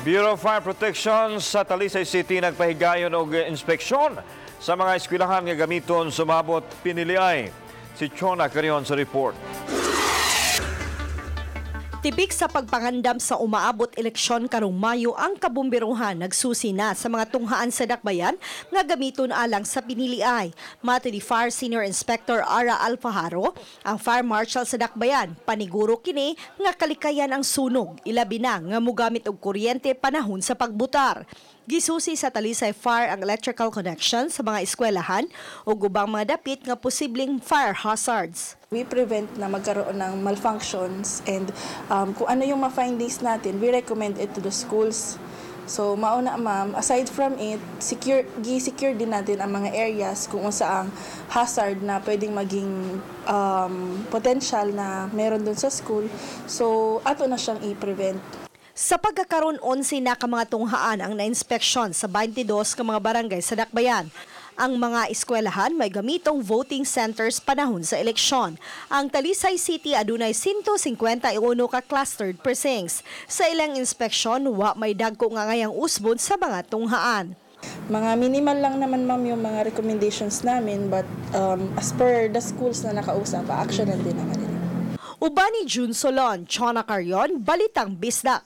Bureau of Fire Protection sa Talisay City nagpahigayon og inspeksyon sa mga eskwelahan nga gamiton sumabot piniliay. Si Chona Carion sa report. Tibik sa pagpangandam sa umaabot eleksyon karong Mayo, ang kabumberuhan nagsusi na sa mga tunghaan sa Dakbayan nga gamiton alang sa piniliay. Matod ni Fire Senior Inspector Ara Alfajaro, ang Fire Marshal sa Dakbayan, paniguro kini nga kalikayan ang sunog, ilabi na nga mugamit og kuryente panahon sa pagbutar. Gisusi sa Talisay Fire ang electrical connection sa mga eskwelahan ug ubang mga dapit nga posibleng fire hazards. We prevent na magkaroon ng malfunctions and kung ano yung ma-findings natin, we recommend it to the schools. So, mauna, ma'am, aside from it, secure, gi-secure din natin ang mga areas kung unsa ang hazard na pwedeng maging potential na meron dun sa school. So, ato na siyang i-prevent. Sa pagkakaroon, 11 na ka mga tunghaan ang nainspeksyon sa 22 ka mga barangay sa Dakbayan. Ang mga eskwelahan may gamitong voting centers panahon sa eleksyon. Ang Talisay City adunay 151 ka clustered precincts. Sa ilang inspeksyon, wa may dagko nga ngayang usbon sa mga tunghaan. Mga minimal lang naman, ma'am, yung mga recommendations namin, but as per the schools na nakausap, actionan din naman nila. Uban ni June Solon, Chona Carion, Balitang Bisdak.